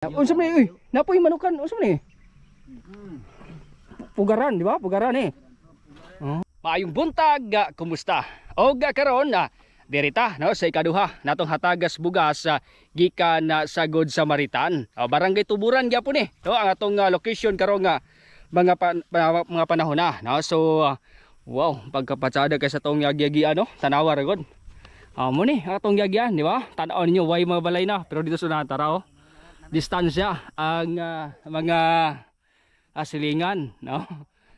Unsa man ni, uy? Napoy manukan, unsa man ni? Pugaran, di ba? Pugaran eh. Oh. Maayong buntag, kumusta? Og karon na dirita no sa ikaduha natong hatagas bugas gikan na sa Good Samaritan. Oh, Barangay Tuburan gyapon eh. No, ang atong location karon nga mga panahon na, no. So wow, pagkapatsada kay sa tong yagyagian, no. Tanawa ra gud. Ah, mo ni ang atong yagyan, di ba? Tan-aw ninyo way mga balay na, pero dito sa unahan tara oh. Distansya ang mga silingan, no?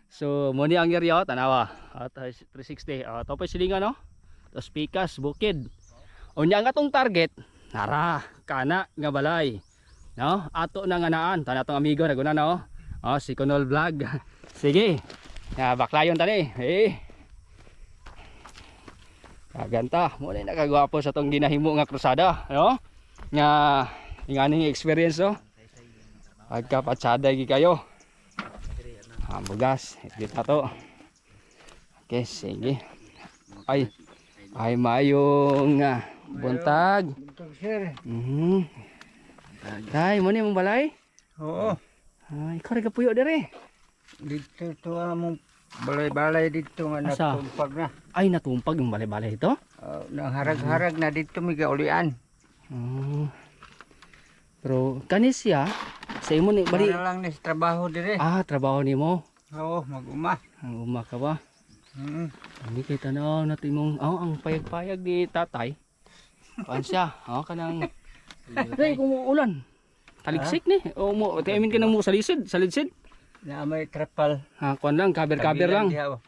So, mo ni ang area, oh, tanawa. At 360. Topoy silingan, no? Tapos pikas, bukid. Unya ang atong target, nara, kana nga balay. No? Ato na nga naan, tana atong amigo naguna na oh. Oh, si Kunol Vlog. Sige. Ya, baklayon tani. Eh. Kaganta, mo na nakagwapo sa atong ginahimo nga krusada, no? Nga ingani nga experience oh. Pagkapatsada gi kayo. Ah, bugas, dito to. Okay, sige. Ay, ay mayong buntag. Buntag, sir. Tay, mo ni mong balay? Oo. Ay, ikaw rin kapuyo dire. Dito to among balay-balay dito nga Asa? natumpag na. Ay, natumpag yung balay-balay ito. Nang harag-harag na dito may gaulian. Oh. Pero kanis siya sa imo ni bali. Para lang ni sa trabaho dire. Ah, trabaho nimo. Oo, mag-uma. Ang uma ka ba? Mm. Hindi kay tanaw na imong oh, ang payag-payag ni tatay. Kuan siya, oh kanang Day kung ulan. Taliksik ni. O mo, tiamin ka nang mo sa lisid, sa lidsid. Na may trapal. Ha, kuan lang, cover-cover lang. Kabilang diha, oh.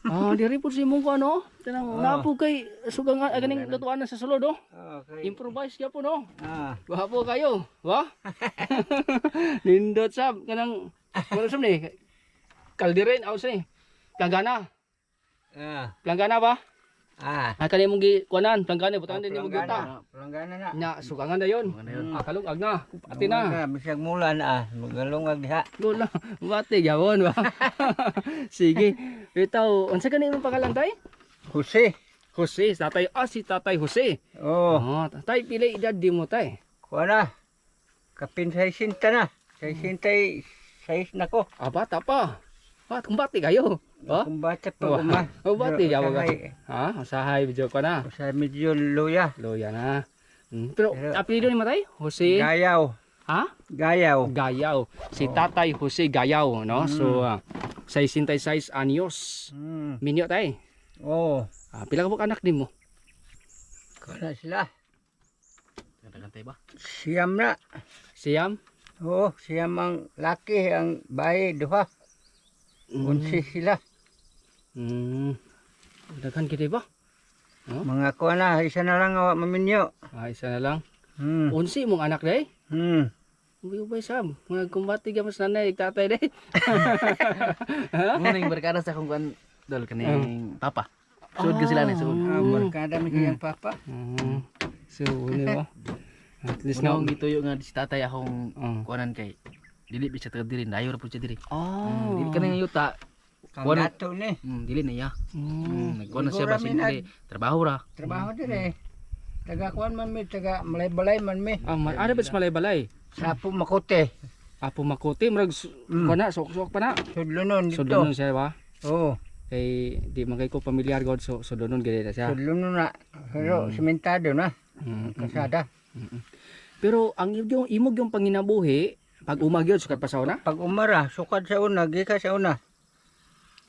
Ah, diri po si imong kuan oh. Tanang napo kay sugang ganing lutuan na sa sulod oh. Okay. Improvise gyapon oh. Ah, Gwapo kayo, wa? Nindot sab kanang wala sab ni. Kaldiren aw ni. Planggana. Ah, Planggana ba? ah. Ah, kani mong gi kuanan, planggana butangan din mo gyuta. Palanggana na. Nya sukangan dayon. Ah, kalungag na. Pati na. Bisag mulan ah, magalungag diha. Gula, bati gyapon ba? Sige. Bitaw, unsa kani imong pangalan tay? Jose. Jose, tatay, ah, si Tatay Jose. Oo, Oh, tay pila edad di mo tay? kuha na. Kapin sa isinta na. Sa isinta sais na ko. Ah, bata pa. Ah, kumbati kayo. Ha? Kung bata pa uma. Oh, bati Pero ka ba? usahay- Ha, usahay video ko na. Usahay medyo luya. Loya na. Pero, Pero- apelyido ni Matay? Jose? Gayaw. Ha? Gayaw. Gayaw. Si Tatay Jose Gayaw, no? So, 66 anyos. Minyo tay. Oo. Ah, pila ka buok anak nimo? Kuha sila. Nagantay ba? Siyam na. Siyam? Oo, siyam ang laki, ang bahay, duha. 11 sila. Daghan kita ba? Mga kuha na, isa na lang awa maminyo. Ah, isa na lang. Hmm. 11 mong anak day. Ubay-ubay sab. Mga kumbati ka mas nanay, tatay day. Mo ning barkada sa akong kuan dol kaning papa. Suod ko sila ni suod. Ah, barkada mi kayang papa. So, ano ba? At least Mo na. akong gituyo nga si tatay akong kuanan kay dili bi siya taga diri, dayo ra pud siya diri. Dili kaning yuta, Kang Kuha na- dato ni. Dili na iya. Nagkuan na siya Siguro basin mi dili trabaho ra. Trabaho dire. Taga kuan man mi, taga malay-balay man mi. Ah, ano ba sa malay-balay? Sapo Makute. Apo Makote, murag kuan na, sok-sok pa na. Sudlonon So dito. doon siya ba? Oo, Kay di man kay ko pamilyar god, so so doon gid na siya. sudlonon na. Pero simentado na. Kasada. Pero ang yung imog yung panginabuhi pag umag yun sukad pa sa una. Pag umara, sukad sa una, gika sa una.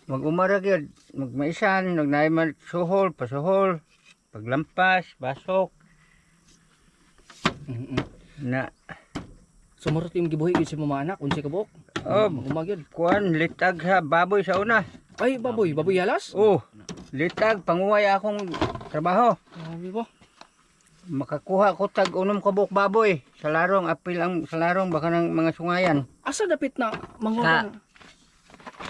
Mag-umara gyud, magmaisan, nagnay man suhol, pasuhol, paglampas, basok, na So murot yung gibuhi gyud sa mga anak unsa ka buok? Oh. Umag yun. Kuan litag sa baboy sa una. Ay baboy, baboy halas. Oh, litag panguway akong trabaho. Grabe ba? Makakuha ko tag 6 ka buok baboy sa larong apil ang sa larong baka ng mga sungayan. Asa dapit na mga Sa-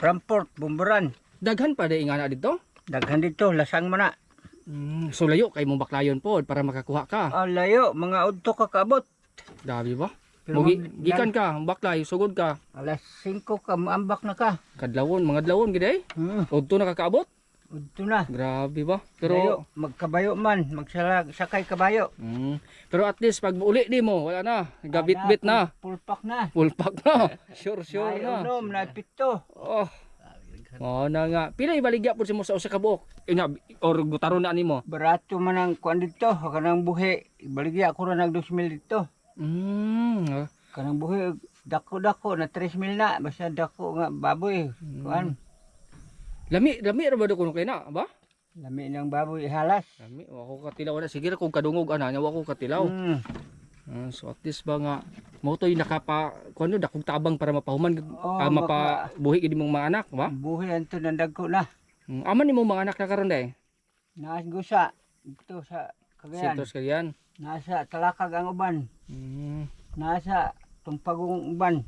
Ramport, Bumburan. Daghan pa day nga na dito? Daghan dito, lasang man na. So layo kay mong baklayon pod para makakuha ka. Ah, layo, mga udto ka kaabot. Grabe ba? Pero Mugi, gikan ka, baklay, sugod ka. Alas 5 ka, maambak na ka. Kadlawon, mga dlawon gid ay. Udto nakakaabot. Udto na. Grabe ba? Pero Pero magkabayo man, magsalag sakay kabayo. Pero at least pag uli di mo, wala na. Gabit-bit na. Pulpak na. Full pack na. Sure, sure Naay na. unom, naay pito. Oh. Oh na nga. Pila ibaligya po si mo sa usa ka buok? Unya, or gutaron na nimo. Barato man ang kuan dito, kanang buhi. Ibaligya ako ra nag 2,000 dito. Kanang buhi dako-dako na 3,000 na basta dako nga baboy. Kuan. Lami, lami ra ba do kuno kay na, ba? Lami ng baboy ihalas. Lami, wa ko katilaw na sige ra kung kadungog ana, nya wa ko katilaw. Ah, so at least ba nga mo to'y nakapa kuno dakong tabang para mapahuman Oh, mapabuhi gid imong mga anak ba? Buhi anto nang dagko na. Aman nimo mga anak na karon day? Naas gusa dito sa Cagayan. Sintos Cagayan. Nasa Talakag ang uban. Nasa Tumpagong uban.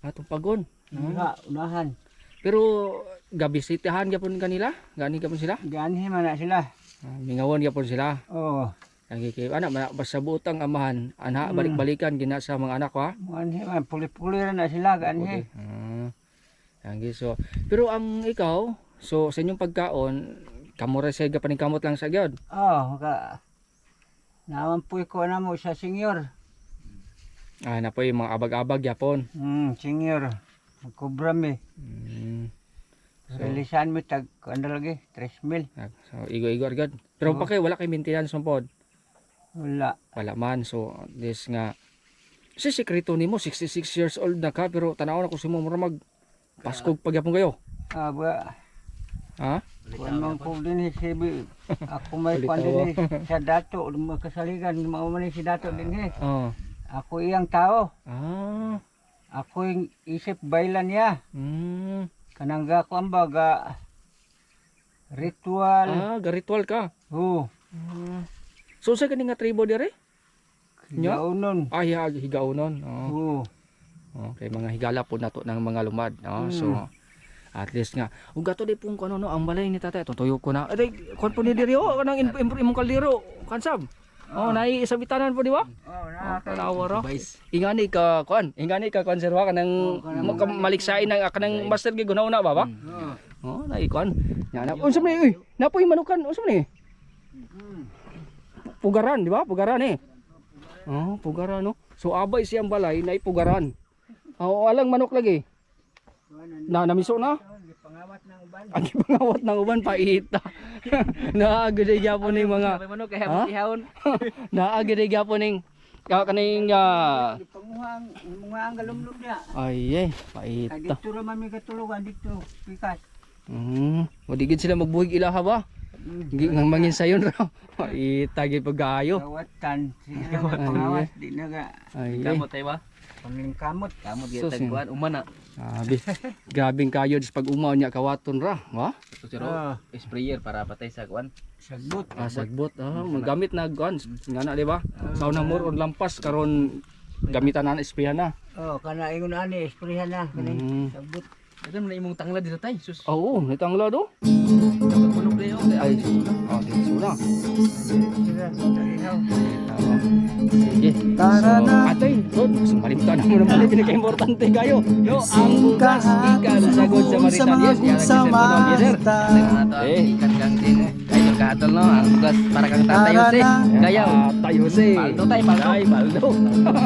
Atong pagon. Unaha, unahan. Pero gabisitahan gyapon kanila? Gani gyapon sila? Ganhi man na sila. Ah, mingawan gyapon sila. Oh, Ang kay anak man basta buotang amahan, ana balik-balikan gina sa mga anak ha. ganhi man puli-puli ra na sila ganhi. Okay. Ah. Ang so. Pero ang ikaw, so sa inyong pagkaon, kamo ra sa paningkamot lang sa gyud. Oh, ka. Naman po ko na mo sa senior. Ah, na po yung mga abag-abag gyapon. Senior. Magkobra mi. So, Rilisan mi tag ano lagi 3,000. ah, so igo-igo agad. Pero pa kayo wala kay maintenance man pod. Wala. Wala man. So this nga si sekreto nimo 66 years old na ka pero tanaw na ko si mo mura mag Pasko pagyapon kayo. Ah, ba. Ha? Kuan man ko din eh, si ako may kuan Palitaw. din eh, sa dato magkasaligan mao man eh si dato din eh. Oh. Ako iyang tao. Ah. Ako yung isip baylan niya. Kanang ga kuan ba ga ritual. Ah, garitual ka. Oh, So sa kani nga tribo dire? Nya? gaunon. Ay, ah, higaunon. Oh. Oh. Okay, mga higala po nato ng mga lumad, no? So at least nga ug ato di pong kuno no ang balay ni tatay atong tuyo ko na. Aday, kuan po ni diri oh, kanang imong kaldero, kansab. Oh, naay isabitanan po di ba? Oh, na. Oh, tanawa ra. Vice. Ingani ka kuan, ingani ka konserwa kanang maliksain ang kanang master gi gunaw na ba ba? Oh. Oh, naay kuan. Nya na. Unsa man ni? Uy, napoy manukan, unsa man ni? Pugaran, di ba? Pugaran eh. Oh, pugaran no. So abay siyang balay naay pugaran. Oh, alang manok lagi. Na namiso na. Pangawat ng uban. Ang pangawat ng uban paita. Naagid gyapon ning mga May manok kaya Ha? ihawon. Naagid gyapon ning kaning Panguhang mga ang galumlum niya. ay eh, Kay paita. dito ra man mi katulugan dito pikas. Wadigid sila magbuhig ilaha ba? Ngi nga mangin sayon ra. Paita gid pagayo. Gawatan sige na pangawat di na ga Ay, eh. Kamot tayo ba? panglingkamot. Kamot Sus, gyud tagkuan uma na. Grabe. Grabing kayod sa pag-umaw niya kawaton ra, wa? Ito siro Ah. sprayer para patay sa kuan. Sagbot. Ah, sagbot. Ah, magamit na kuan. Nga na di ba? Sa unang more on lampas karon gamitan na na sprayan na. Oh, kana ingon ani esprehan na kani. Sagbot. Ito man imong tangla dito tay. Sus. Oo, nitangla do. Dapat manok dayo. Ay, oh, dito na. Sila sa ihaw. Tama. Sige. So, atay, Rod, so, malimtan na mo naman yung pinaka-importante kayo. No, ang bugas, ikan, sagod sa Maritan. Yes, yan ang kisir mo daw, yes, sir. Eh. Ikan kang din. Idol kahatol no. Ang bugas para kang Tatay Jose. Gayaw. Tatay Jose. Paldo tay, paldo. Ay, paldo.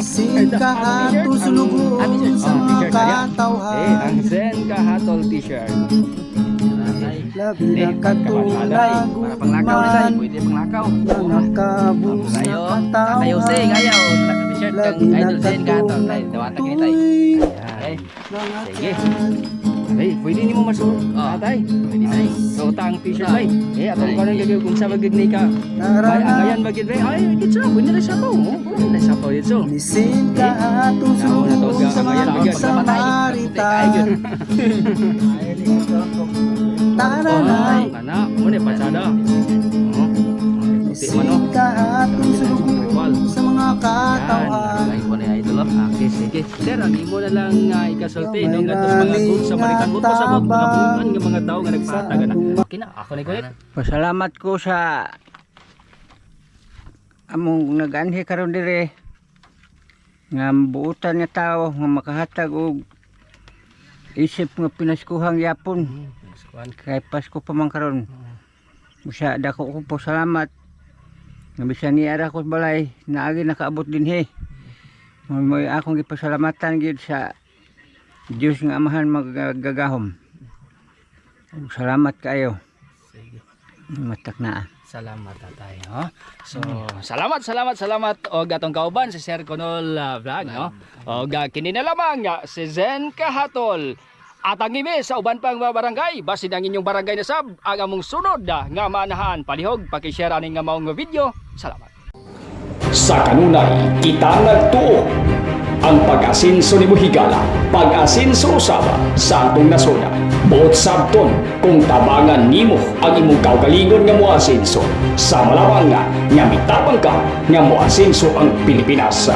Singkahato sulugoon sa Ah, mga t-shirt, ayan. Eh, katawhan ang Zen Kahatol t-shirt. Tatay. Labi na katulad Para panglakaw na tay. gugman Pwede panglakaw. Nakabus na Kayo. Tatay Jose katawhan gayaw. Naka t-shirt kang Labi na Idol Zen kahatol tay. Dawatan kini tay. Ayan. Ay, Sige. Ay, pwede ni mo masuot, Oh. tatay. Pwede tay. So, ang t-shirt bay. Eh, atong karon gagawin kung sa bagid ni ka. Tara Bay, na angayan bagid bay. Ay, gid sa, pwede na sa pa. Oh, pwede na sa pa dito. Singkahato sulugoon sa mga good Samaritan Ay, ni kato. Tara na Ay, kana, mo ni pasada. Oh. Puti man oh. Singkahato sulugoon sa mga katawhan Ay, kuan ni idol. oh. Okay, sige. Sir, ang imo na lang ikasulti no ngadto sa mga good Samaritan mo sa mga buuan nga mga tawo nga nagpahatag na. Okay na, ako ni kulit. Pasalamat ko sa among nag-anhi karon dire nga buutan nga tao nga makahatag og Isip nga pinaskuhang yapon. Pinaskuhan. Kay Pasko pa man karon. Busa dako ko po salamat. Nga bisan niara ko sa balay, naagi nakaabot dinhi. Moy akong gipasalamatan gyud sa Dios nga Amahan magagahom. Ug salamat kaayo. Sige. Matak na. Salamat, tatay, no? So, salamat, salamat, salamat og atong kauban si Sir Conol Vlog, no? Og kini na lamang si Zen Kahatol. At ang imi sa uban pang mga barangay, basin ang inyong barangay na sab ang among sunod nga manahan. Palihog, pakishare aning nga maong video. Salamat. Sa kanunay, kita nagtuo. Ang pag-asinso ni Buhigala, pag-asinso usaba sa atong nasoda. Buot sabton kung tabangan nimo ang imong kaugalingon nga moasinso. Sa malawang nga, nga mitabang ka nga moasinso ang Pilipinas.